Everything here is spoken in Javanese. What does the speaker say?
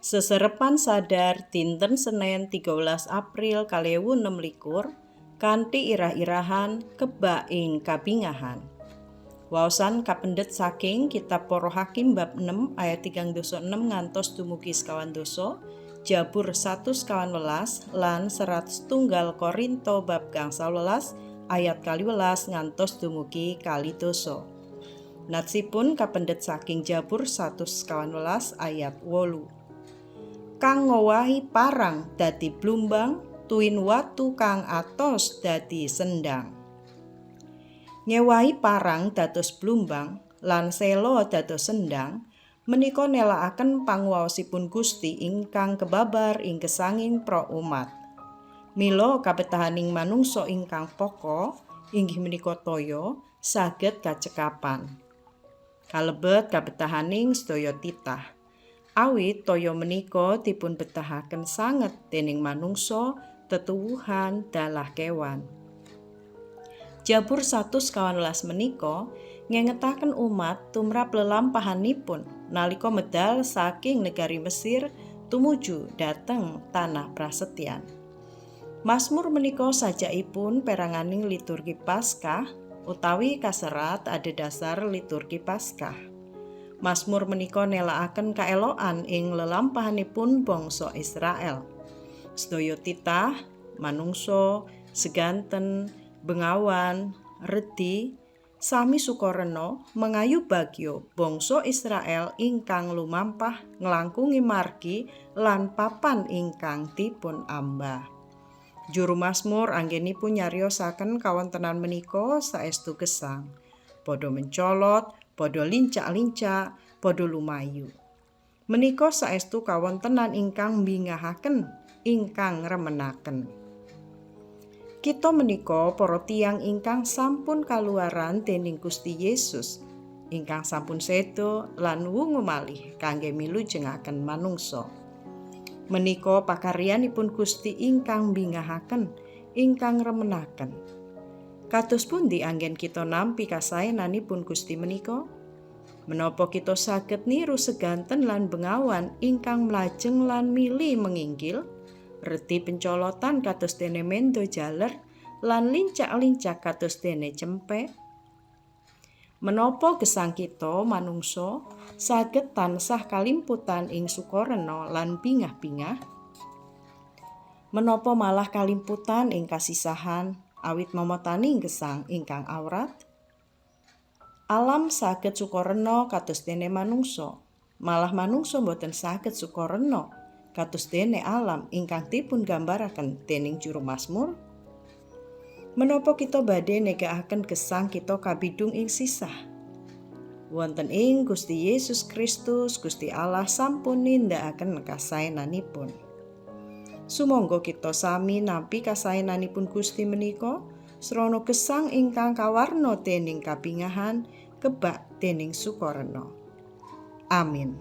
Seserepan sadar dinten Senin 13 April 2026 kanthi irah-irahan kebak ing kabingahan. Waosan kapendet saking Kitab Para Hakim bab 6 ayat 36 ngantos dumugi 9, Jabur 118 lan 100 Korinto bab 11 ayat 12 ngantos dumugi 12. Natsipun kapendet saking Jabur 118 ayat 8. Kang ngowahi parang dadi blumbang, tuwin watu kang atos dadi sendang. Ngewahi parang dados blumbang lan selo dados sendang menika nelakaken panguwaosipun Gusti ingkang kebabar ing gesanging pro umat. Mila kabetahaning manungsa ingkang poko inggih menika toya saged kacekapan. Kalebet kabetahaning sedaya titah. Awit toya menika dipun betahaken sanget dening manungsa, tetuwuhan dalah kewan. Jabur 118 menika ngengetaken umat tumrap lelampahanipun nalika medal saking negari Mesir tumuju dhateng tanah prasetyan. Mazmur menika sajakipun peranganing liturgi Paskah utawi kaserat adhedhasar liturgi Paskah. Mazmur menika nelakaken kaelokan ing lelampahanipun bangsa Israel. Sedaya titah, manungsa, seganten, bengawan, redi, sami sukarena mengayu bagya bangsa Israel ingkang lumampah nglangkungi margi lan papan ingkang dipun ambah. Juru Mazmur anggenipun nyariosaken kawontenan menika saestu gesang. Padha mencolot, padha lincak-lincak, padha lumayu. Menika saestu kawontenan ingkang mbingahaken, ingkang ngremenaken. Kita menika para tiyang ingkang sampun kaluaran dening Gusti Yesus, ingkang sampun seda lan wungu malih kangge milujengaken manungsa. Menika pakaryanipun Gusti ingkang mbingahaken, ingkang ngremenaken. Kados pundi anggen kita nampi kasaenanipun Gusti menika? Menapa kita saged niru seganten lan bengawan ingkang mlajeng lan mili menginggil, redi pencolotan kados dene mendo jaler lan lincak-lincak kados dene cempe? Menapa gesang kita manungsa saged tansah kalimputan ing sukarena lan bingah-bingah? Menapa malah kalimputan ing kasisahan awit momotaning gesang ingkang awrat? Alam saged sukarena kados dene manungsa, malah manungsa boten saged sukarena kados dene alam ingkang dipun gambaraken dening juru Mazmur. Menapa kita badhe negakaken gesang kita kabidung ing sisah? Wonten ing Gusti Yesus Kristus, Gusti Allah sampun nindakaken kasaenanipun. Sumangga kita sami nampi kasaenanipun Gusti menika srana gesang ingkang kawarna dening kabingahan kebak dening sukarena. Amin.